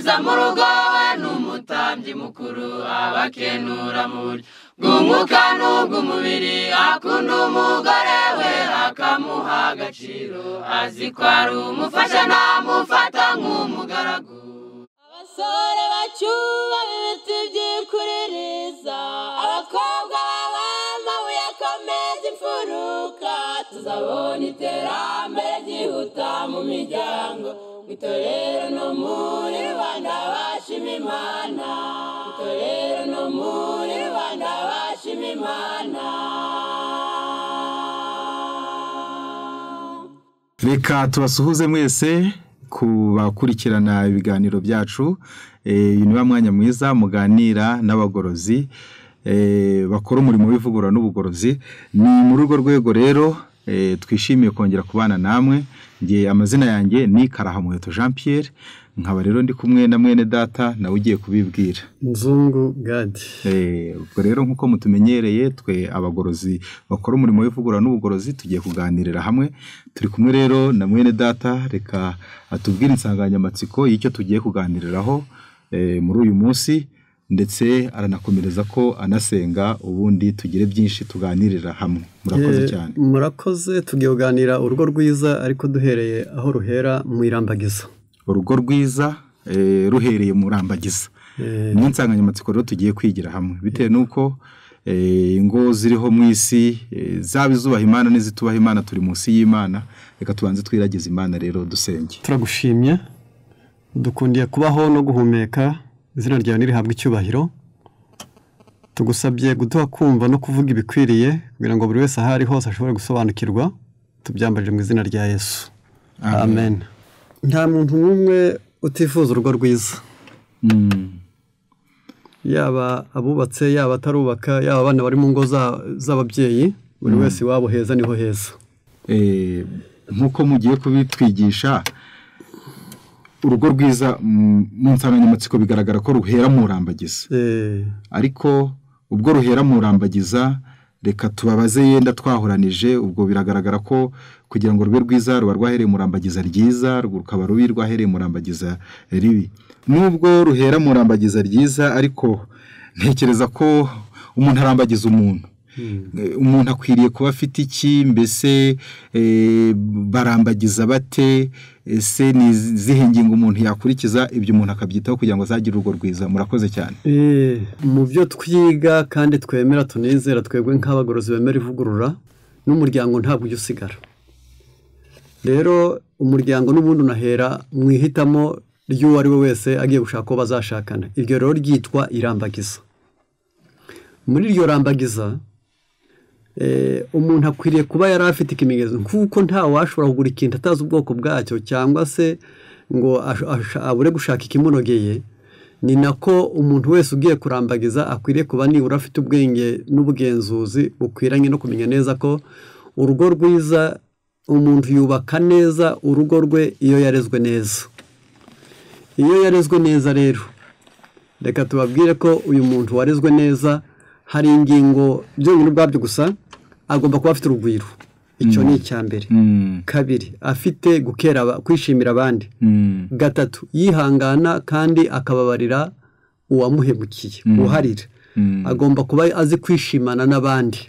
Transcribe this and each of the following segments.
mwiza mu rugo we n'umutambyi mukuru abakenura mu buryo bw'umwuka n'ubw'umubiri akunda umugore we akamuha agaciro azi ko ari umufasha namufata nk'umugaragu. Abasore bacyuba ibiti byikuririza, abakobwa b'amabuye akomeza imfuruka, tuzabona iterambere ryihuta mu miryango, mu itorero no muri rubanda bashima Imana, mu itorero no muri rubanda bashima Imana. Reka tubasuhuze mwese kubakurikirana ibiganiro byacu. Uyu ni wa mwanya mwiza muganira n'abagorozi bakora umurimo w'ivugurura n'ubugorozi. Ni muri urwo rwego rero twishimiye kongera kubana namwe. Nge amazina yanjye ni Karahamuheto Jean Pierre, nkaba rero ndi kumwe na mwene data nawe ugiye kubibwira, Nzungu Gadi. Ubwo rero nkuko mutumenyereye twe abagorozi bakora umurimo w'ivugurura n'ubugorozi tugiye kuganirira hamwe. Turi kumwe rero na mwene data, reka atubwire insanganyamatsiko y'icyo tugiye kuganiriraho muri uyu munsi, ndetse aranakomereza ko anasenga, ubundi tugire byinshi tuganirira hamwe. Murakoze cyane. Murakoze. Tugiye kuganira urugo rwiza ariko duhereye aho ruhera mu irambagiza. Urugo rwiza ruhereye mu irambagiza niyo nsanganyamatsiko rero tugiye kwigira hamwe, bitewe n'uko ingo ziriho mu isi zaba izubaha Imana n'izitubaha Imana, turi munsi y'Imana. Reka tubanze twiragize Imana rero dusenge. Turagushimye, dukundiye kubaho no guhumeka, izina ryawe nirihabwe icyubahiro. Tugusabye guduha kumva no kuvuga ibikwiriye kugira ngo buri wese aho ari hose ashobore gusobanukirwa. Tubyambaje mu izina rya Yesu, amen. Nta muntu n'umwe utifuza urugo rwiza, yaba abubatse, yaba atarubaka, yaba abana bari mu ngo z'ababyeyi, buri wese iwabo heza niho heza. Nk'uko mugiye kubitwigisha, urugo rwiza mu nsanganyamatsiko bigaragara ko ruhera mu rambagiza. Ariko ubwo ruhera mu rambagiza, reka tubabaze yenda twahoranije. Ubwo biragaragara ko kugira ngo rube rwiza ruba rwahereye mu rambagiza ryiza, rukaba rubi rwahereye mu rambagiza ribi. Nubwo ruhera mu rambagiza ryiza, ariko ntekereza ko umuntu arambagiza umuntu. Umuntu akwiriye kuba afite iki? Mbese barambagiza bate? Ese ni izihe ngingo umuntu yakurikiza? Ibyo umuntu akabyitaho kugira ngo azagire urugo rwiza. Murakoze cyane. Mu byo twiga kandi twemera tunizera twebwe nk'abagorozi bemera ivugurura, n'umuryango ntabwo ujya usigara. Rero umuryango n'ubundi unahera mu ihitamo ry'uwo ari we wese agiye gushaka ko bazashakana. Iryo rero ryitwa irambagiza. Muri iryo rambagiza umuntu akwiriye kuba yari afite ikimenyetso, kuko nta washobora kugura ikintu atazi ubwoko bwacyo cyangwa se ngo abure gushaka ikimunogeye. Ni nako umuntu wese ugiye kurambagiza akwiriye kuba nibura afite ubwenge n'ubugenzuzi bukwiranye no kumenya neza ko urugo rwiza umuntu yubaka neza urugo rwe iyo yarezwe neza. Iyo yarezwe neza rero, reka tubabwire ko uyu muntu warezwe neza hari ingingo byonyine ubwabyo gusa agomba kuba afite urugwiro. Icyo ni icya mbere. Kabiri, afite gukera kwishimira abandi. Gatatu, yihangana kandi akababarira uwamuhemukiye, uharira. Agomba kuba azi kwishimana n'abandi.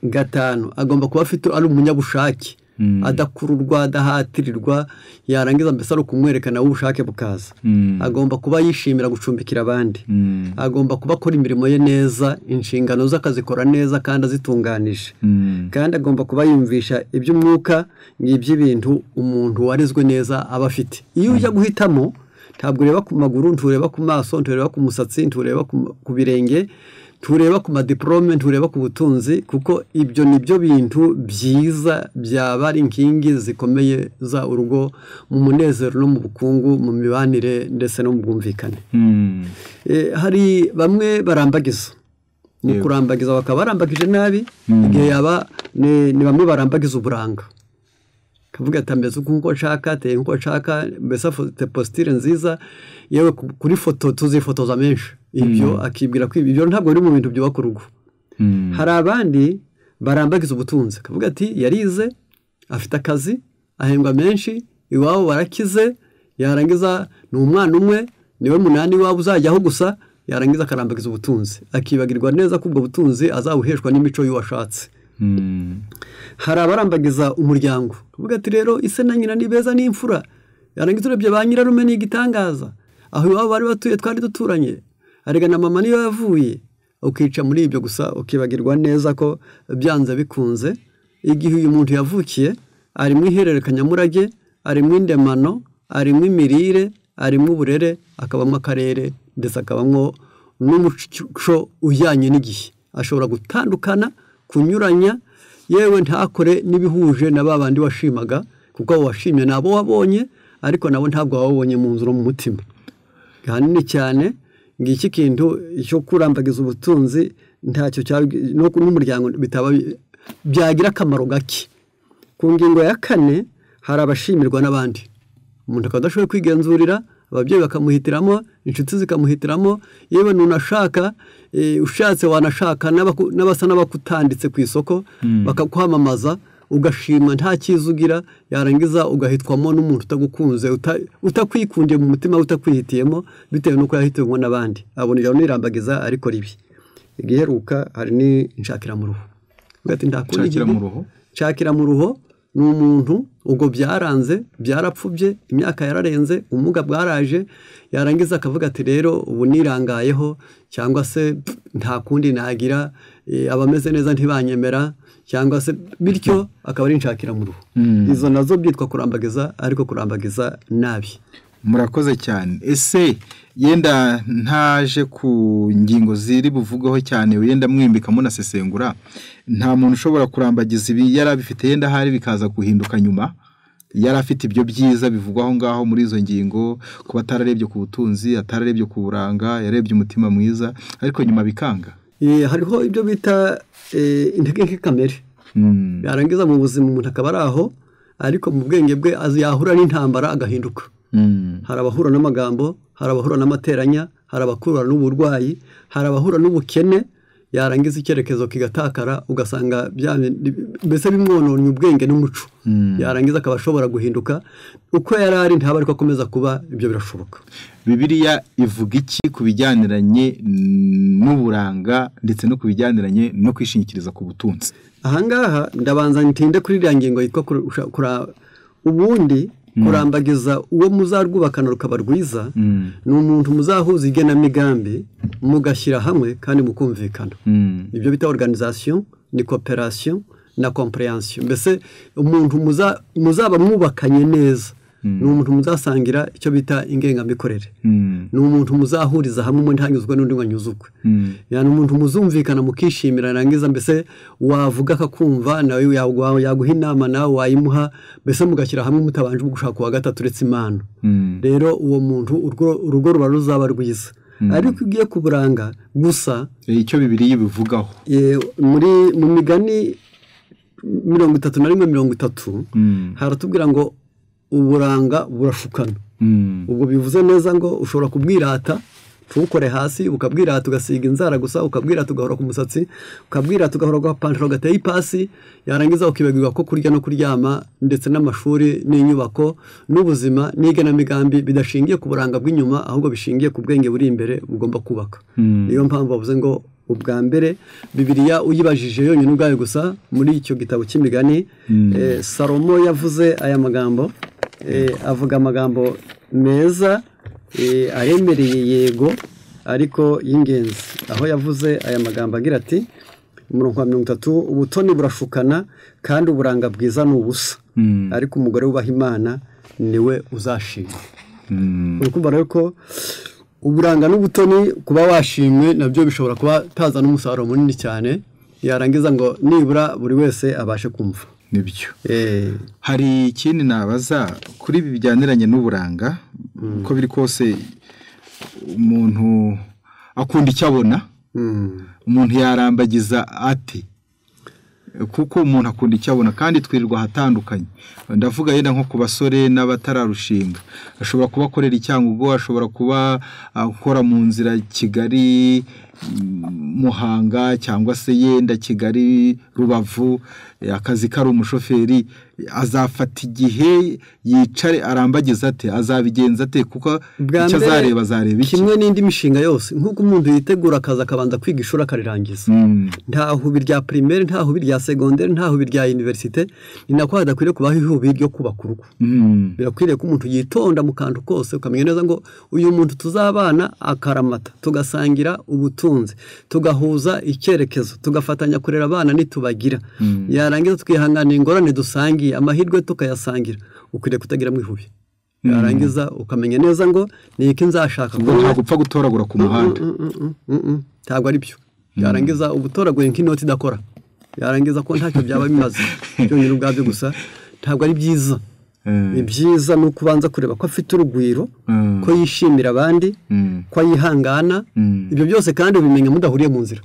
Gatanu, agomba kuba afite ari umunyabushake, adakururwa, adahatirirwa, yarangiza mbese ari ukumwerekana ubushake bukaza. Agomba kuba yishimira gucumbikira abandi. Agomba kuba akora imirimo ye neza, inshingano ze akazikora neza kandi azitunganije. Kandi agomba kuba yumvisha iby'umwuka n'iby'ibintu umuntu warezwe neza aba afite. Iyo ujya guhitamo ntabwo ureba ku maguru, ntureba ku maso, ntureba ku musatsi, ntureba ku birenge, ntureba ku madiplome, ntureba ku butunzi, kuko ibyo nibyo bintu byiza byaba ari inkingi zikomeye za urugo mu munezero no mu bukungu, mu mibanire ndetse no mu bwumvikane. Hari bamwe barambagiza. Mu kurambagiza bakaba barambagije nabi, igihe yaba ni bamwe barambagiza uburanga. Kavuga ati ameze nkuko nshaka, ateye nkuko nshaka, mbese afite posture nziza, yewe kuri foto tuzifotoza menshi. Ibyo akibwira ko ibyo ntabwo biri mu bintu byubaka urugo. Hari abandi barambagiza ubutunzi, akavuga ati yarize, afite akazi, ahembwa menshi, iwabo barakize, yarangiza ni umwana umwe, Niwe munani waba uzajyaho gusa, yarangiza akarambagiza ubutunzi, akibagirwa neza ko ubwo butunzi azabuheshwa n'imico y'uwashatse. Hari abarambagiza umuryango, uvuga ati rero ise na nyina ni beza n'imfura, yarangiza urebye ba nyirarume ni igitangaza, aho iwabo bari batuye twari duturanye, arega na mama niyo yavuye. Ukica muri ibyo gusa, ukibagirwa neza ko byanze bikunze igihe uyu muntu yavukiye ari mu ihererekanyamurage, ari mu indemano, ari mu imirire, ari mu uburere, akabamo akarere, ndetse akabamo n'umuco ujyanye n'igihe. Ashobora gutandukana, kunyuranya, yewe ntakore n'ibihuje na ba bandi washimaga, kuko abo washimye nabo wabonye, ariko nabo ntabwo wabonye mu nzu no mu mutima. Hanini cyane ngiki kintu cyo kurambagiza ubutunzi ntacyo n'umuryango bitaba byagira akamaro gake. Ku ngingo ya kane hari abashimirwa n'abandi, umuntu akaba adashoboye kwigenzurira, ababyeyi bakamuhitiramo, inshuti zikamuhitiramo, yewe nunashaka, ushatse wanashaka n'abasa n'abakutanditse ku isoko bakakwamamaza, ugashimwa nta cyiza ugira, yarangiza ugahitwamo n'umuntu utagukunze, utakwikundiye mu mutima, utakwihitiyemo bitewe n'uko yahitiwemo n'abandi. Abona ijambo nirambagiza ariko ribi. Igiheruka hari n'inshakira mu ruhu. Nshakira mu ruho ni umuntu ubwo byaranze, byarapfubye, imyaka yararenze, ubumuga bwaraje, yarangiza akavuga ati rero ubu nirangayeho, cyangwa se nta kundi nagira, abameze neza ntibanyemera, cyangwa se bityo akaba ari inshakira mu ruhu. Izo nazo byitwa kurambagiza, ariko kurambagiza nabi. Murakoze cyane. Ese yenda ntaje ku ngingo ziri buvugaho cyane, yenda mwimbika munasesengura, nta muntu ushobora kurambagiza ibi yarabifite yenda hari bikaza guhinduka nyuma, yari afite ibyo byiza bivugwa aho ngaho muri izo ngingo, kuba atararebye ku butunzi, atararebye ku buranga, yarebye umutima mwiza, ariko nyuma bikanga. Hariho ibyo bita intege nke kamere. Yarangiza mu buzima umuntu akaba ari aho, ariko mu bwenge bwe yahura n'intambara agahinduka. Hari abahura n'amagambo, hari abahura n'amateranya, hari abakura n'uburwayi, hari abahura n'ubukene, yarangiza icyerekezo kigatakara, ugasanga mbese bimwononye ubwenge n'umuco. Yarangiza akaba ashobora guhinduka uko yari ari, ntaba ariko akomeza kuba. Ibyo birashoboka. Bibiliya ivuga iki ku bijyaniranye n'uburanga ndetse no ku bijyaniranye no kwishingikiriza ku butunzi? Ahangaha ndabanza ntinde kuri iriya ngingo yitwa ubundi kurambagiza uwo muzarwubakana rukaba rwiza, ni umuntu muzahuza igenamigambi, mugashyira hamwe kandi mukumvikana. Ibyo bita organisation, ni cooperation na comprehension. Mbese umuntu muzaba mwubakanye neza, ni umuntu muzasangira icyo bita ingengamikorere, ni umuntu muzahuriza hamwe, umwe ntanyuzwe n'undi ngo anyuzukwe, ni umuntu muzumvikana mukishimira, yarangiza mbese wavuga akakumva, nawe yaguha inama nawe wayimuha, mbese mugashyira hamwe mutabanje gushaka uwa gatatu uretse Imana. Rero uwo muntu urugo ruba ruzaba rwiza. Ariko ugiye kuburanga gusa, icyo Bibiliya ibivugaho muri mu migani 31:30 haratubwira ngo uburanga burashukana. Ubwo bivuze neza ngo ushobora kubwirata ntukore hasi, ukabwirata ugasiga inzara gusa, ukabwirata ugahora ku musatsi, ukabwirata ugahora ku pantaro gateye ipasi, yarangiza ukibagirwa ko kurya no kuryama ndetse n'amashuri n'inyubako n'ubuzima n'igenamigambi bidashingiye ku buranga bw'inyuma, ahubwo bishingiye ku bwenge buri imbere bugomba kubaka. Niyo mpamvu bavuze ngo ubwa mbere Bibiliya uyibajije yonyine ubwayo gusa muri icyo gitabo cy'imigani, Salomo yavuze aya magambo, avuga amagambo meza aremereye yego, ariko y'ingenzi. Aho yavuze aya magambo agira ati, umurongo wa 30, ubutoni burashukana kandi uburanga bwiza ni ubusa, ariko umugore wubaha Imana niwe uzashimwa. Uri kumva rero ko uburanga n'ubutoni kuba washimwe nabyo bishobora kuba taza n'umusaruro munini cyane, yarangiza ngo nibura buri wese abashe kumva. Nibyo. Hari ikindi nabaza kuri ibi bijyaniranye n'uburanga, uko biri kose umuntu akunda icyo abona, umuntu yarambagiza ati, kuko umuntu akunda icyo abona kandi twirirwa ahatandukanye. Ndavuga yenda nko ku basore n'abatararushinga, ashobora kuba akorera icyangugu, ashobora kuba akora mu nzira Kigali Muhanga, cyangwa se yenda Kigali Rubavu, akazi kari umushoferi. Azafata igihe yicare arambagiza ate, azabigenza ate, kuko icyo azareba azareba iki? Kimwe n'indi mishinga yose, nk'uko umuntu yitegura akaza akabanza kwiga ishuri akarirangiza, nta hubi rya primaire, nta hubi rya secondaire, nta hubi rya universite, ni nako hadakwiriye kubaho ihubi ryo kubaka urugo. Birakwiriye ko umuntu yitonda mu kantu kose, ukamenya neza ngo uyu muntu tuzabana akaramata, tugasangira ubutunzi, tugahuza icyerekezo, tugafatanya kurera abana nitubagira, yarangiza twihanganira ingorane dusangiye, amahirwe tukayasangira. Ukwiriye kutagira mu ihubi, yarangiza ukamenya neza ngo ni iki nzashaka. Ntabwo upfa gutoragura ku muhanda, ntabwo ari byo. Yarangiza ubutoraguye nk'inoti idakora, yarangiza ko ntacyo byaba bimaze byonyine ubwabyo gusa, ntabwo ari byiza. Ni byiza ni ukubanza kureba ko afite urugwiro, ko yishimira abandi, ko yihangana. Ibyo byose kandi ubimenya mudahuriye mu nzira,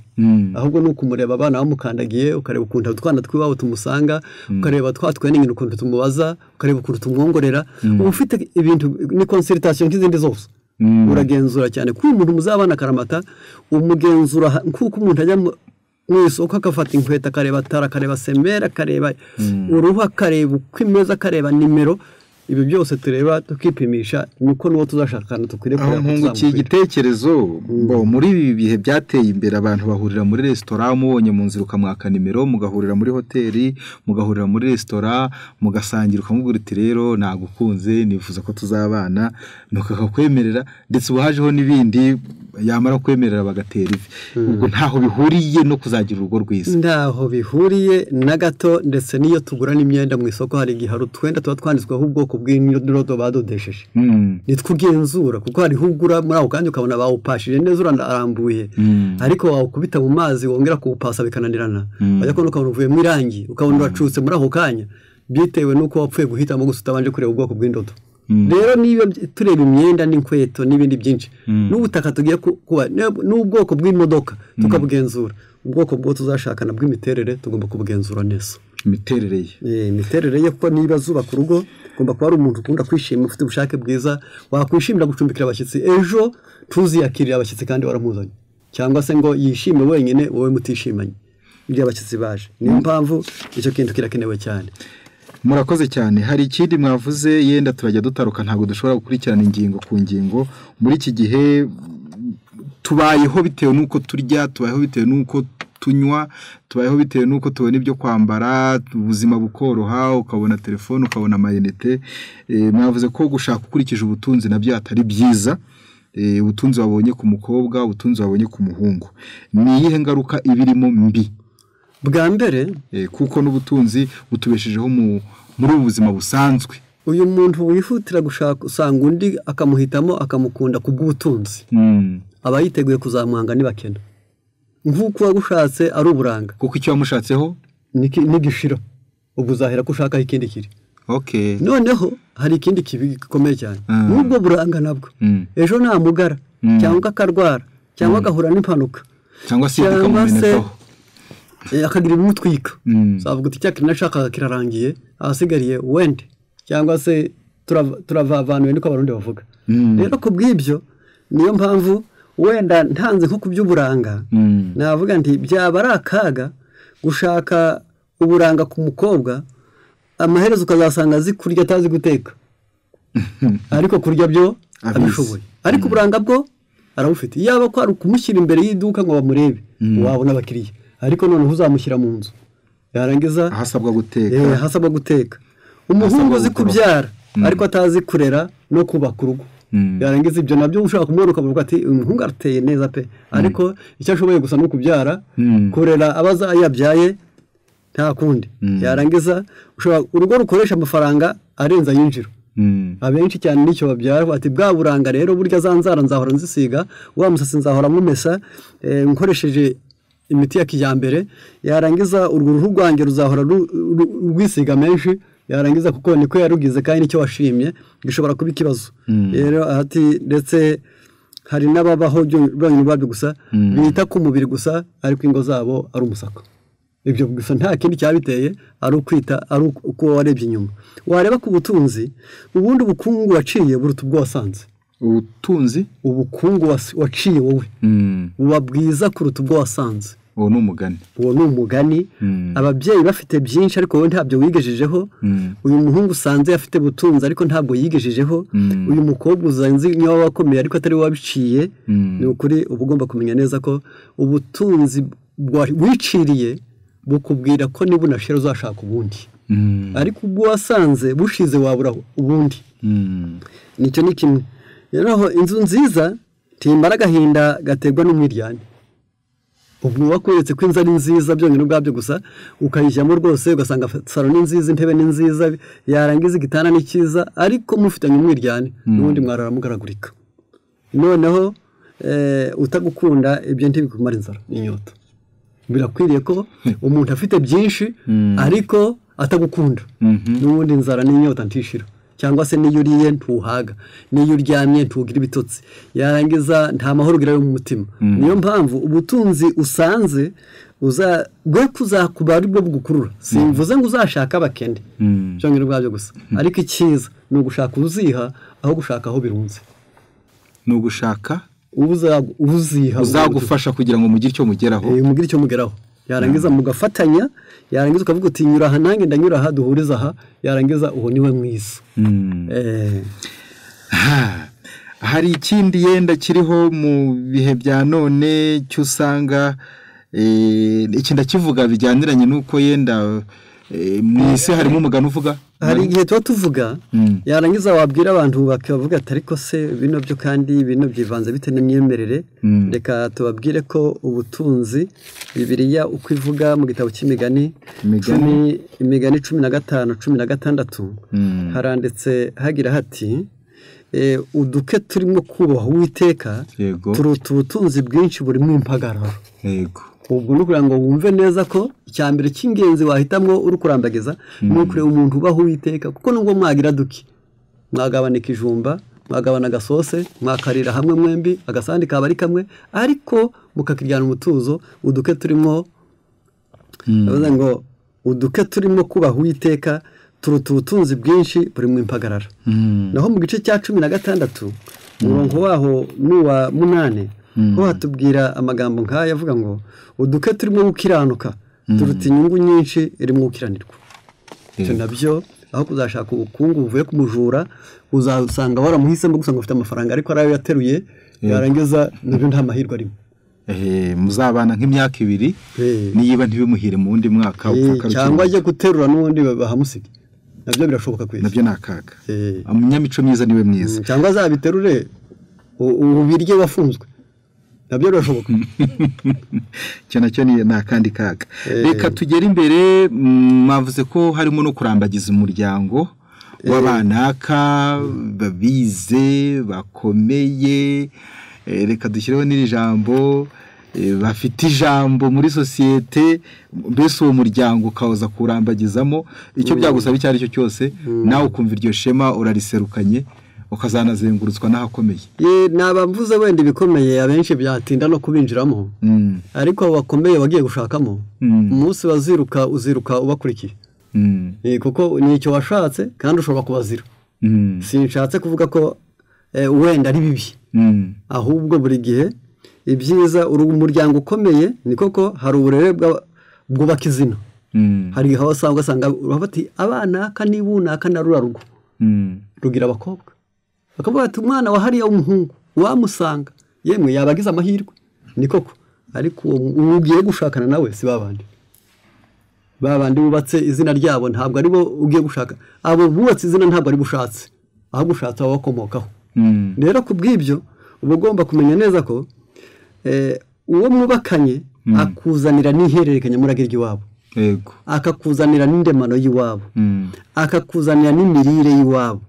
ahubwo ni ukumureba abana bamukandagiye, ukareba ukuntu utwana tw'iwabo tumusanga, ukareba twa twenyine ukuntu tumubaza, ukareba ukuntu tumwongorera. Uba ufite ibintu, ni consultation nk'izindi zose. Uragenzura cyane kuko umuntu muzabana akaramata, umugenzura nk'uko umuntu ajya mu isoko agafata inkweto, akareba tara, akareba semera, akareba uruhu, akareba uko imeze, akareba nimero. Ibi byose tureba tukipimisha, niko n'uwo tuzashakana dukwiriye kureba. Nkungukiye igitekerezo ngo muri ibi bihe byateye imbere, abantu bahurira muri resitora, umubonye mu nzira ukamwaka nimero, mugahurira muri hoteli, mugahurira muri resitora, mugasangira, ukamubwira uti rero nagukunze, nifuza ko tuzabana, nuko akakwemerera. Ndetse ubu hajeho n'ibindi, yamara kwemerera bagatera ivi. Ubwo ntaho bihuriye no kuzagira urugo rwiza, ntaho bihuriye na gato. Ndetse n'iyo tugura n'imyenda mu isoko, hari igihe hari utwenda tuba twanditsweho ubwoko bw'indodo badodesheje, nitwugenzura, kuko hariho ugura muri ako kanya ukabona bawupashije neza urarambuye, ariko wawukubita mu mazi wongera kuwupasa bikananirana, wajya kubona ukabona uvuyemo irangi, ukabona uracutse muri ako kanya, bitewe n'uko wapfuye guhitamo gusa utabanje kureba ubwoko bw'indodo. Rero niba tureba imyenda n'inkweto n'ibindi byinshi, n'ubutaka tugiye kuba, n'ubwoko bw'imodoka tukabugenzura, ubwoko bwo tuzashakana bw'imiterere tugomba kubugenzura neza. Imiterere ye, imiterere ye, kuko niba zubaka urugo ugomba kuba ari umuntu ukunda kwishima, ufite ubushake bwiza, wakwishimira gucumbikira abashyitsi, ejo ntuziyakirire abashyitsi kandi waramuzanye, cyangwa se ngo yishime wenyine wowe mutishimanye ibyo abashyitsi baje. Niyo mpamvu icyo kintu kirakenewe cyane. Murakoze cyane. Hari ikindi mwavuze, yenda turajya dutaruka, ntabwo dushobora gukurikirana ingingo ku ngingo. Muri iki gihe tubayeho bitewe n'uko turya, tubayeho bitewe n'uko tunywa, tubayeho bitewe n'uko tubona ibyo kwambara, ubuzima bukoroha, ukabona telefone, ukabona amayinite. Mwavuze ko gushaka ukurikije ubutunzi nabyo atari byiza. Ubutunzi wabonye ku mukobwa, ubutunzi wabonye ku muhungu, ni iyihe ngaruka ibirimo mbi? Bwa mbere, kuko n'ubutunzi butubeshejeho muri ubu buzima busanzwe. Uyu muntu wihutira gushaka usanga undi akamuhitamo akamukunda ku bw'ubutunzi, aba yiteguye kuzamwanga nibakena, nk'uko wagushatse ari uburanga, kuko icyo wamushatseho nigishira, ubwo uzahera ko ushakaho ikindi kiri. Noneho hari ikindi kibi gikomeye cyane, n'ubwo buranga nabwo ejo namugara, cyangwa akarwara, cyangwa agahura n'impanuka, cyangwa se ikamumenekaho, akagira ibimutwika, uzavuga uti cya kintu nashakaga kirarangiye, ahasigariye wende, cyangwa se turavavanuye, niko abarundi bavuga. Rero ku bw'ibyo niyo mpamvu wenda ntanze nko ku by'uburanga, navuga nti byaba ari akaga gushaka uburanga ku mukobwa, amaherezo ukazasanga azi kurya atazi guteka, ariko kurya byo abishoboye, ariko uburanga bwo arabufite. Yaba ko ari ukumushyira imbere y'iduka ngo bamurebe, wabona abakiriya, ariko noneho uzamushyira mu nzu, yarangiza ahasabwa guteka, ahasabwa guteka. Umuhungu uzi kubyara ariko atazi kurera no kubaka urugo, yarangiza ibyo nabyo ushobora kumubona ukavuga ati uyu muhungu arateye neza pe, ariko icyo ashoboye gusa ni ukubyara, kurera abaza yabyaye nta kundi. Yarangiza ushobora urugo rukoresha amafaranga arenze ayinjira, abenshi cyane nicyo babyara, ati bwa buranga rero burya za nzara nzahora nzisiga, wa musatsi nzahora mumesa nkoresheje imiti ya kijyambere, yarangiza urwo ruhu rwanjye ruzahora rwisiga menshi, yarangiza kuko niko yarugize kandi nicyo washimye, gishobora kuba ikibazo. Rero ati ndetse hari n'ababaho byonyine ubwabyo gusa, bita ku mubiri gusa, ariko ingo zabo ari umusaka. Ibyo gusa nta kindi cyabiteye, ari ukwita, ari uko warebye inyuma. Wareba ku butunzi, ubundi ubukungu waciye buruta ubwo wasanze. Ubutunzi? Ubukungu waciye wowe buba bwiza kuruta ubwo wasanze. Uwo ni umugani. Uwo ni umugani. Ababyeyi bafite byinshi ariko wowe ntabyo wigejejeho. Uyu muhungu usanze afite butunzi ariko ntabwo yigejejeho. Uyu mukobwa usanze niwe wakomeye ariko atari we wabiciye. Ni ukuri uba ugomba kumenya neza ko ubutunzi wiciriye bukubwira ko niba unashira uzashaka ubundi. Ariko ubwo wasanze bushize wabura ubundi. Nicyo ni kimwe. Rero inzu nziza ntimara agahinda gaterwa n'umwiryane. Ubwo wakweretse ko inzu ari nziza byonyine ubwabyo gusa ukayijyamo rwose ugasanga salo ni nziza, intebe ni nziza, yarangiza igitanda ni cyiza, ariko mufitanye umwiryane n'ubundi mwarara mugaragurika. Noneho utagukunda ibyo ntibikumara inzara n'inyota. Birakwiriye ko umuntu afite byinshi ariko atagukunda, n'ubundi inzara n'inyota ntishira. Cyangwa se niyo uriye ntuhaga, niyo uryamye ntugira ibitotsi, yarangiza nta mahoro ugira yo mu mutima. Niyo mpamvu ubutunzi usanze bwe kuzakuba ari bwo bugukurura. Simvuze ngo uzashaka abakene byonyine ubwabyo gusa, ariko icyiza ni ugushaka uziha aho gushaka aho birunze. Ni ugushaka uziha uzagufasha kugira ngo mugire icyo mugeraho. Mugire icyo mugeraho, yarangiza mugafatanya, yarangiza ukavuga uti nyura aha nanjye ndanyura aha, duhuriza aha, yarangiza uwo niwe mwiza. Hari ikindi yenda kiriho mu bihe bya none cy'usanga iki ndakivuga bijyaniranye n'uko yenda mu isi harimo umugani uvuga. Hari igihe tuba tuvuga yarangiza wabwira abantu bakavuga ati ariko se bino byo kandi bino byivanze bite n'imyemerere. Reka tubabwire ko ubutunzi Bibiliya uko ivuga mu gitabo cy'imigani imigani 15 16 haranditse hagira hati uduke turimo kubaha Uwiteka turuta ubutunzi bwinshi burimo impagararo. Yego. Ubwo ni ukugira ngo wumve neza ko icya mbere cy'ingenzi wahitamwo uri kurambagiza ni ukureba umuntu ubaho Uwiteka, kuko nubwo mwagira duke mwagabana ikijumba, mwagabana agasose, mwakarira hamwe mwembi, agasahani kaba ari kamwe, ariko mukakiryana umutuzo. Uduke turimo bavuze ngo uduke turimo kubaha Uwiteka turuta ubutunzi bwinshi burimo impagarara. Naho mu gice cya 16 umurongo waho n'uwa 8 ho hatubwira amagambo nk'aya avuga ngo uduke turimo gukiranuka turuta inyungu nyinshi irimo gukiranirwa. Icyo nabyo aho kuzashaka ubukungu buvuye ku mujura uzasanga waramuhisemo gusa ngo ufite amafaranga ariko arayo yateruye, yarangiza nabyo nta mahirwe arimo. Muzabana nk'imyaka 2 niyiba ntibimuhire mu wundi mwaka cyangwa ajye guterura n'ubundi bahamusige, nabyo birashoboka kwisi, nabyo nakaga. Umunyamico mwiza niwe mwiza, cyangwa azabiterure ubirye wafunzwe, nabyo birashoboka. Icyo nacyo ni akandi kaga. Reka tugere imbere. Mwavuze ko harimo no kurambagiza umuryango w'abanaka babize bakomeye, reka dushyireho n'iri jambo bafite ijambo muri sosiyete, mbese uwo muryango ukaza kurambagizamo icyo byagusaba icyo ari cyo cyose, nawe ukumva iryo shema urariserukanye, ukazanazengurutswa n'ahakomeye. Naba mvuze wenda ibikomeye abenshi byatinda no kubinjiramo, ariko abo bakomeye bagiye gushakamo umunsi baziruka uziruka ubakurikiye, kuko ni icyo washatse kandi ushobora kubazira. Sinshatse kuvuga ko wenda ari bibi, ahubwo buri gihe ibyiza uri umuryango ukomeye ni koko hari uburere bwubaka izina. Hari aho usanga bati abana aka nibunaka na rura rugo rugira abakobwa, bakavuga ati umwana wa hariya w'umuhungu wamusanga yemwe yabagize amahirwe, ni koko. Ariko ugiye gushakana nawe si babandi babandi bubatse izina ryabo, ntabwo ari bo ugiye gushaka. Abo bubatse izina ntabwo ari bushatse, ahubwo ushatse abakomokaho. Rero kubw'ibyo uba ugomba kumenya neza ko uwo mwubakanye akuzanira n'ihererekanya murage ry'iwabo, akakuzanira n'indemano y'iwabo, akakuzanira n'imirire y'iwabo,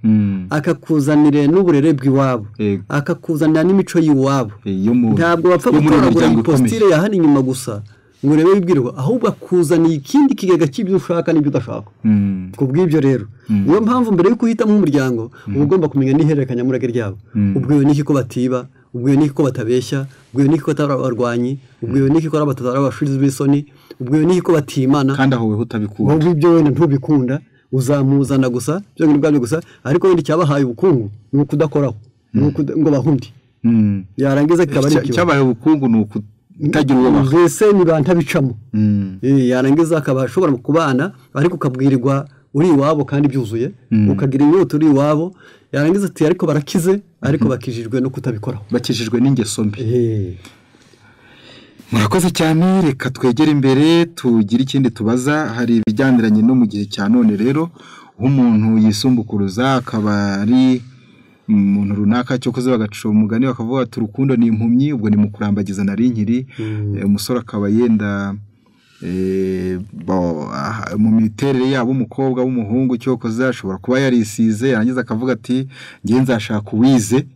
akakuzanira n'uburere bw'iwabo, akakuzanira n'imico y'iwabo. Ntabwo bapfa gutoragura ipostire ya hano inyuma gusa ngo urebe wibwirwa, ahubwo akuzaniye ikindi kigega cy'ibyo ushaka n'ibyo udashaka. Kubw'ibyo rero niyo mpamvu mbere yo guhitamo umuryango uba ugomba kumenya n'ihererekanya murage ryabo. Ubwiwe n'iki ko batiba, ubwiwe n'iki ko batabeshya, ubwiwe n'iki ko atari abarwanyi, ubwiwe n'iki ko batari abashizi b'isoni, ubwiwe n'iki ko batimana. Kandi aho weho utabikunda, wowe ibyo wenda ntubikunda, uzamuzana gusa byonyine ubwabyo gusa, ariko wenda icyabahaye ubukungu ni ukudakoraho, ni ngo bahundi. Yarangiza kikaba ari ikibazo. Icyabahaye ubukungu ni Itagira uwo baha. Mbese ni ba ntabicamo. Yarangiza akaba ashobora kubana ariko ukabwirirwa uri iwabo kandi byuzuye, ukagira inyota uri iwabo, yarangiza ati ariko barakize, ariko bakijijwe no kutabikoraho, bakijijwe n'ingeso mbi. Murakoze cyane, reka twegere imbere tugire ikindi tubaza. Hari ibijyaniranye no mu gihe cya none rero, aho umuntu yisumbukuruza akaba ari umuntu runaka, cyokoze bagaca umugani bakavuga ati urukundo ni impumyi, ubwo ni mu kurambagiza nari nkiri. Umusore akaba yenda mu miterere yabo umukobwa w'umuhungu, cyokoze ashobora kuba yarisize, yarangiza akavuga ati ngiye nzashaka uwize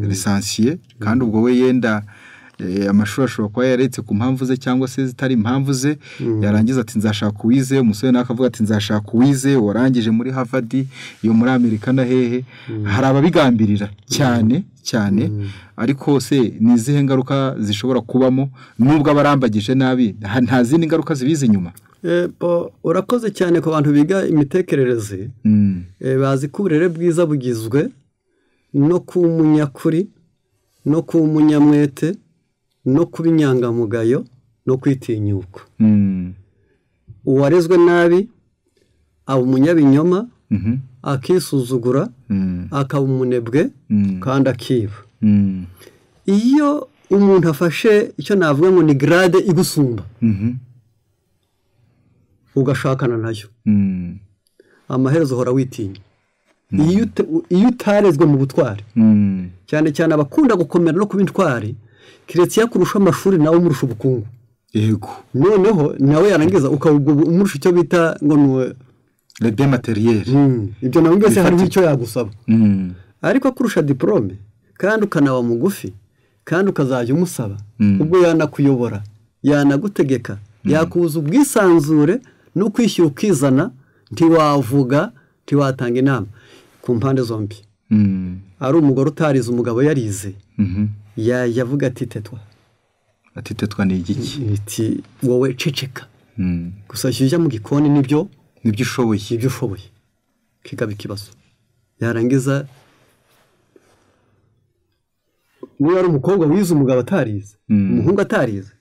lisansiye, kandi ubwo we yenda amashuri ashobora kuba yaretse ku mpamvu ze cyangwa se zitari impamvu ze, yarangiza ati nzashaka uwize. Umusore nawe akavuga ati nzashaka uwize warangije muri Harvard iyo muri Amerika na hehe. Hari ababigambirira cyane cyane, ariko se ni izihe ngaruka zishobora kubamo nubwo abarambagije nabi, nta zindi ngaruka zibiza inyuma? Urakoze cyane. Ku bantu biga imitekerereze bazi ko uburere bwiza bugizwe no kuba umunyakuri, no kuba umunyamwete, no kuba inyangamugayo, no kwitinyuka. Uwarezwe nabi aba umunyabinyoma, akisuzugura, akaba umunebwe kandi akiba. Iyo umuntu afashe icyo navuga ngo ni grade igusumba, ugashakana nayo, amaherezo uhora witinya. Iyo utarezwe mu butwari, cyane cyane abakunda gukomera no kuba intwari, keretse iyo akurusha amashuri nawe umurusha ubukungu. Yego. Noneho nawe yarangiza ukaba umurusha icyo bita ngo ni le bien matériel. Ibyo nawe mbese hariho icyo yagusaba. Ariko akurusha diplome kandi ukanaba mugufi kandi ukazajya umusaba, ubwo yanakuyobora, yanagutegeka, yakuza ubwisanzure no kwishyura ukizana, ntiwavuga, ntiwatanga inama ku mpande zombi. Ari umugore utarize umugabo yarize, yavuga ati tetwa. Ati tetwa ni igiki? Iti wowe ceceka. Gusa ujya mu gikoni nibyo ushoboye. Nibyo ushoboye. Kikaba ikibazo. Yarangiza niba ari umukobwa wize umugabo atarize, umuhungu atarize,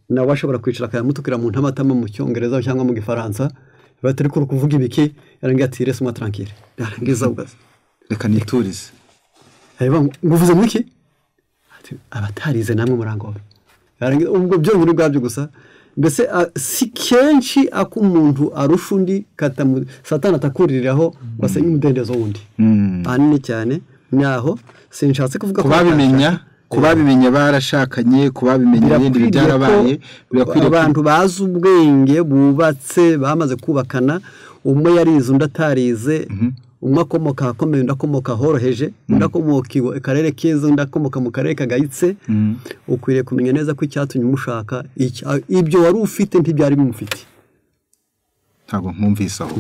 nawe ashobora kwicara akayamutukira mu ntamatama mu Cyongereza cyangwa mu Gifaransa, batari kuri kuvuga ibiki, yarangiza ati laisse-moi tranquille. Yarangiza ugaze. Reka niturize. Nguvuze mwiki? Ati abatarize namwe murangora. Yarangiza ubwo byonyine ubwabyo gusa. Mbese si kenshi ako umuntu arusha undi Satani atakuririraho ngo asenye umudendezo wundi. Ahanini cyane naho sinshatse kuvuga ko kubabimenya barashakanye, kubabimenya ibindi byarabaye, birakwiriye abantu bazi ubwenge bubatse bamaze kubakana, umwe yarize undi atarize, umwe akomoka akomeye undi akomoka horoheje, undi akomoka iwe karere keza undi akomoka mu karere kagayitse. Ukwiriye kumenya neza ko icyatumye umushaka ibyo wari ufite ntibyari bimufite. Ntabwo nkumvise aho.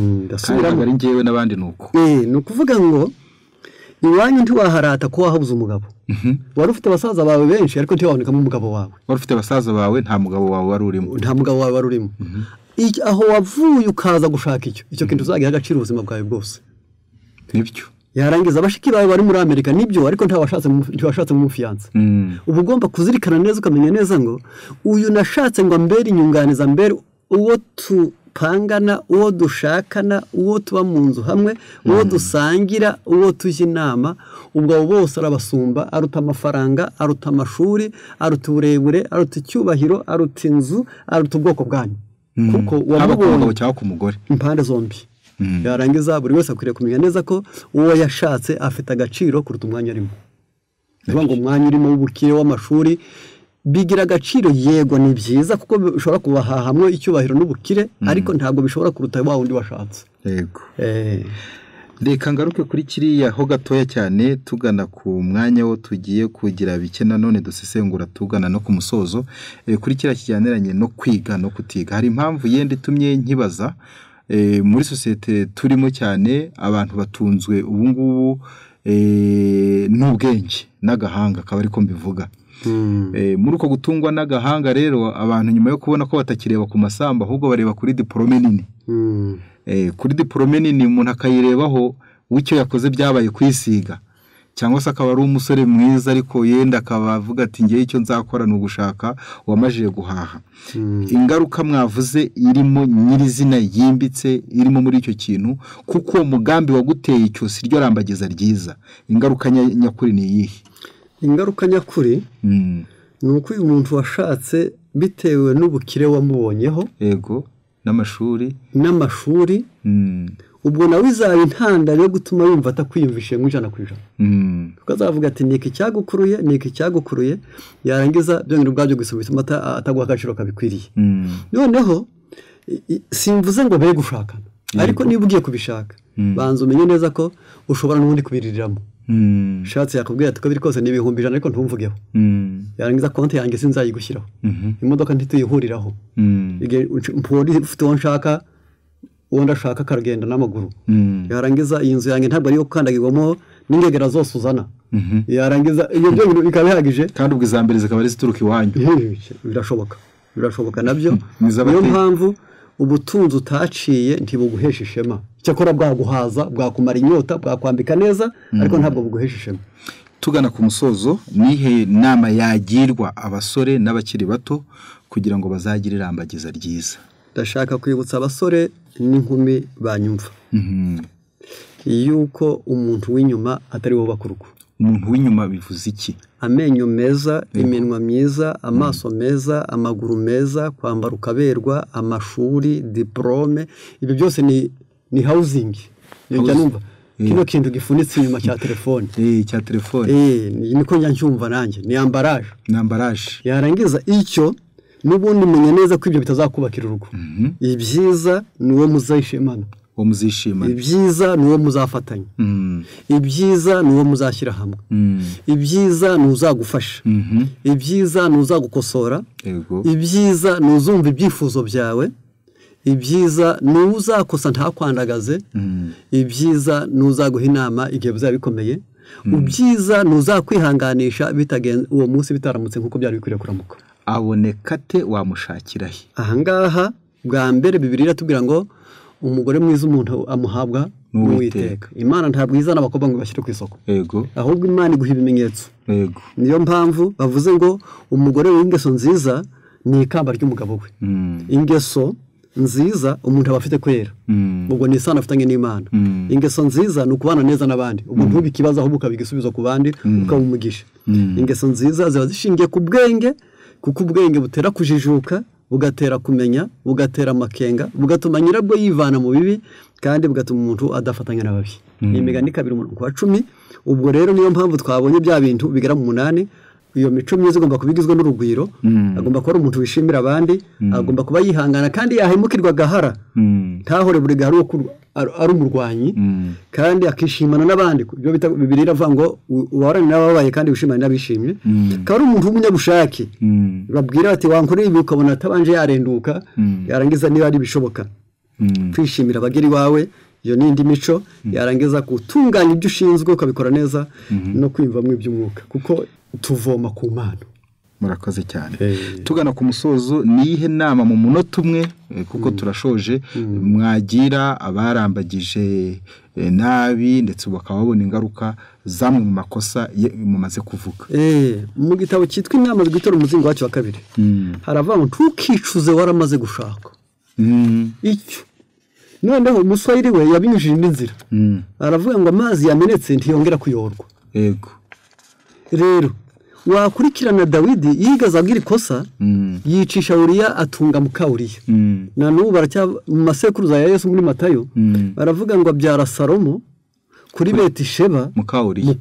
Kandi ari njyewe n'abandi nuko. Ni ukuvuga ngo iwanyu ntiwaharata ko wahabuze umugabo. Wari ufite abasaza bawe benshi ariko ntiwabonekamo umugabo wawe. Wari ufite abasaza bawe nta mugabo wawe wari urimo. Nta mugabo wawe wari urimo. Aho wavuye ukaza gushaka icyo kintu uzagiha agaciro ubuzima bwawe bwose. Nibyo. Yarangiza abashiki bawe bari muri Amerika nibyo, ariko ntiwashatse mu fiyanse. Uba ugomba kuzirikana neza ukamenya neza ngo uyu nashatse ngo ambere inyunganiza, mbere uwo tupangana, uwo dushakana, uwo tuba mu nzu hamwe, uwo dusangira, uwo tujya inama, ubwo abo bose arabasumba, aruta amafaranga, aruta amashuri, aruta uburebure, aruta icyubahiro, aruta inzu, aruta ubwoko bwanyu. Kuko wamubonye cyangwa ku mugore impande zombi. Yarangiza buri wese akwiriye kumenya neza ko uwo yashatse afite agaciro kuruta umwanya arimo. Niba ngo umwanya urimo w'ubukire w'amashuri bigira agaciro, yego ni byiza kuko bishobora kubahahamwe icyubahiro n'ubukire, ariko ntabwo bishobora kuruta wa wundi washatse. Yego. Reka ngaruke kuri kiriya ho gatoya cyane, tugana ku mwanya wo tugiye kugira bike nanone dusesengura tugana no ku musozo, kuri kiriya kijyaniranye no kwiga no kutiga. Hari impamvu yenda itumye nkibaza. Muri sosiyete turimo cyane abantu batunzwe ubu ngubu n'ubwenge n'agahanga, akaba ariko mbivuga. Muri uko gutungwa n'agahanga rero, abantu nyuma yo kubona ko batakireba ku masamba ahubwo bareba kuri diplome nini. Kuri diplome nini umuntu akayirebaho w'icyo yakoze byabaye kwisiga. Cyangwa se akaba ari umusore mwiza ariko yenda akaba avuga ati ngewe icyo nzakora ni ugushaka uwamajije guhaha. Ingaruka mwavuze irimo nyirizina yimbitse irimo muri icyo kintu, kuko uwo mugambi waguteye icyo si ryo rambagiza ryiza. Ingaruka nyakuri ni iyihe? Ingaruka nyakuri ni uko uyu muntu washatse bitewe n'ubukire wamubonyeho, yego, n'amashuri, ubwo nawe izaba intandaro yo gutuma yumva atakwiyumvishe mu 100%. Kuko azavuga ati ni iki cyagukuruye, ni iki cyagukuruye, yarangiza byongera ubwabyo gusa bituma ataguha agaciro kabikwiriye. Noneho simvuze ngo be gushakana, ariko niba ugiye kubishaka banza umenye neza ko ushobora n'ubundi kubiririramo. Ushatse yakubwira ati ko biri kose ni 100,000 ariko ntumvugeho. Yarangiza konti yanjye sinzayigushyiraho, imodoka ntituyihuriraho, ufite uwo nshaka, uwo ndashaka akaragenda n'amaguru. Yarangiza iyi nzu yanjye ntabwo ariyo gukandagirwamo n'ingegera zose uzana. Yarangiza ibyo byonyine bikaba bihagije, kandi ubwo iza mbere zikaba ari zituruka iwanyu. Birashoboka, birashoboka nabyo. Niyo mpamvu ubutunzi utaciye ntibuguhesha ishema. Cyakora bwaguhaza, bwakumara inyota, bwakwambika neza, ariko ntabwo buguhesha ishema. Tugana ku musozo, nihe nama yagirwa abasore n'abakiri bato kugira ngo bazagire irambagiza ryiza? Ndashaka kwibutsa abasore n'inkumi banyumva yuko umuntu w'inyuma atari wo bakurugo. Umuntu w'inyuma bivuze iki? Amenyo meza, iminwa myiza, amaso meza, amaguru meza, kwambara ukaberwa, amashuri, diplome, ibyo byose ni housing. Njya numva kino kintu gifunitse inyuma cya telefone. Cya telefone. Niko njya ncyumva nanjye, ni ambaraje. Ni ambaraje. Yarangiza icyo n'ubundi menya neza ko ibyo bitazakubakira urugo. Ibyiza ni uwo muzayishimana. Uwo muzishimana. Ibyiza ni uwo muzafatanya. Ibyiza ni uwo muzashyira hamwe. Ibyiza ni uzagufasha. Ibyiza ni uzagukosora. Ibyiza ni uzumva ibyifuzo byawe. Ibyiza ni uzakosa ntakwandagaze. Ibyiza ni uzaguha inama igihe bizaba bikomeye. Ibyiza ni uzakwihanganisha bitagenze uwo munsi bitaramutse nk'uko byari bikwiriye kuramuka. Aboneka te wamushakira he? Ahangaha bwa mbere Bibiliya iratubwira ngo umugore mwiza umuntu amuhabwa n'Uwiteka. Imana ntabwo izana abakobwa ngo bashyire ku isoko. Yego. Ahubwo Imana iguha ibimenyetso. Yego. Niyo mpamvu bavuze ngo umugore w'ingeso nziza ni ikamba ry'umugabo we. Ingeso nziza umuntu aba afite kwera. Ubwo ni isano afitanye n'Imana. Ingeso nziza ni ukubana neza n'abandi. Ubwo ntube ikibazo ahubwo ukaba igisubizo ku bandi, ukaba umugisha. Ingeso nziza ziba zishingiye ku bwenge, kuko ubwenge butera kujijuka, bugatera kumenya, bugatera amakenga, bugatuma nyirabwo yivana mu bibi, kandi bugatuma umuntu adafatanya n'ababi. Ni Imigani 2:10. Ubwo rero niyo mpamvu twabonye bya bintu bigera mu 8. Iyo mico myiza igomba kuba igizwe n'urugwiro, agomba kuba umuntu wishimira abandi, agomba kuba yihangana kandi yahemukirwa gahara, ntahore buri gahara ari umurwanyi, kandi akishimana n'abandi. Ibyo bita Bibiliya iravuga ngo ubabarane n'ababaye kandi wishimane n'abishimye. Akaba ari umuntu w'umunyabushake, babwira bati wankorera ibi, ukabona atabanje yarenduka, yarangiza niba ari bishoboka. Kwishimira abageri wawe, iyo ni indi mico. Yarangiza gutunganya ibyo ushinzwe ukabikora neza, no kwiyumvamo iby'umwuka, kuko tuvoma ku Mana. Murakoze cyane. Tugana ku musozo, niyihe nama mu munota umwe, kuko turashoje, mwagira abarambagije nabi ndetse bakaba babona ingaruka zamwe mu makosa mumaze kuvuga? Mu gitabo cyitwa Inama z'Itora umuzingo wacu wa 2, haravuga ngo ntukicuze waramaze gushaka. Icyo noneho umuswahili we yabinyujije indi nzira, aravuga ngo amazi yamenetse ntiyongera kuyorwa. Yego. Rero wakurikirana Dawidi yigaza agira ikosa, yicisha Uriya atunga muka Uriya. Na n'ubu baracya mu masekuruza ya Yesu muri Matayo, baravuga ngo abyara Salomo kuri Betisheba muka Uriya.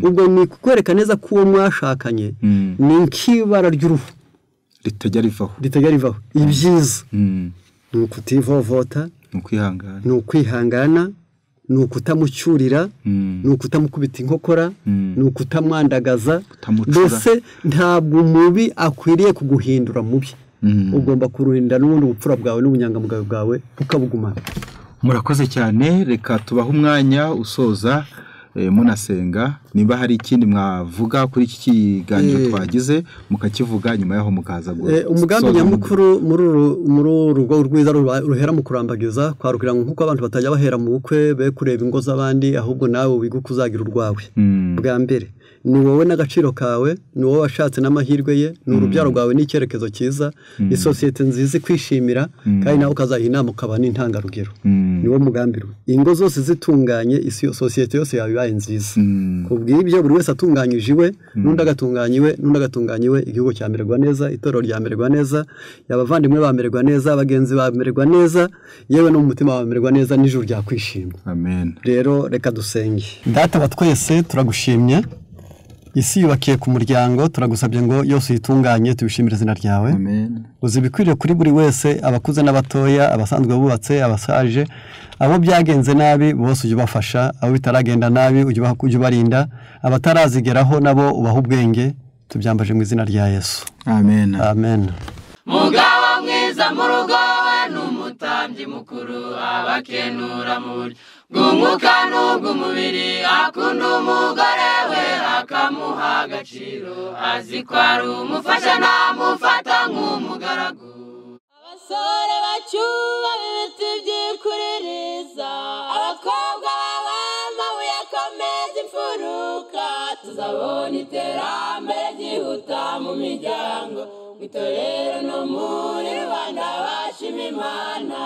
Ubwo ni kukwereka neza ko uwo mwashakanye ni nk'ibara ry'uruhu ritajya rivaho. Ibyiza ni ukutivovota, ni ukwihangana, ni ukutamucyurira, ni ukutamukubita inkokora, ni ukutamwandagaza. Mbese ntabwo umubi akwiriye kuguhindura mubi. Ugomba kurinda n'ubundi ubupfura bwawe n'ubunyangamugayo bwawe ukabugumana. Murakoze cyane. Reka tubahe umwanya usoza munasenga. Niba hari ikindi mwavuga kuri iki kiganiro twagize mukakivuga, nyuma yaho mukaza Umugambi nyamukuru muri uru rugo rwiza ruhera mu kurambagiza, kwarukira nk'uko abantu batajya bahera mu bukwe be kureba ingo z'abandi, ahubwo nawe wiga uko uzagira urwawe. Bwa mbere ni wowe n'agaciro kawe, ni wowe washatse n'amahirwe ye, ni urubyaro rwawe n'icyerekezo cyiza, ni sosiyete nziza ikwishimira, kandi nawe ukazaha inama ukaba n'intangarugero. Niwo mugambi. Ingo zose zitunganye, sosiyete yose yaba ibaye nziza. Ku bw'ibyo buri wese atunganyije iwe, n'undi agatunganya iwe, n'undi agatunganya iwe, igihugu cyamererwa neza, itorero ryamererwa neza, abavandimwe bamererwa neza, abagenzi bamererwa neza, yewe no mu mutima bamererwa neza, n'ijuru ryakwishima. Amen. Rero reka dusenge. Data wa twese, turagushimye. Isi yubakiye ku muryango, turagusabye ngo yose uyitunganye, tubishimire izina ryawe. Amen. Uzi ibikwiriye kuri buri wese, abakuze n'abatoya, abasanzwe bubatse, abasaje, abo byagenze nabi bose ujye ubafasha, abo bitaragenda nabi ujye ubarinda, abatarazigeraho nabo ubaha ubwenge. Tubyambaje mu izina rya Yesu. Amen. Amen. Mugabo mwiza mu rugo we n'umutambyi mukuru, abakenura mu buryo bw'umwuka n'ubw'umubiri, akunda umugore we akamuha agaciro, azi ko ari umufasha namufata nk'umugaragu. Abasore bacyubaha ibiti byikuririza, abakobwa baba amabuye akomeza imfuruka, tuzabona iterambere ryihuta mu miryango, mu itorero no muri rubanda bashima Imana.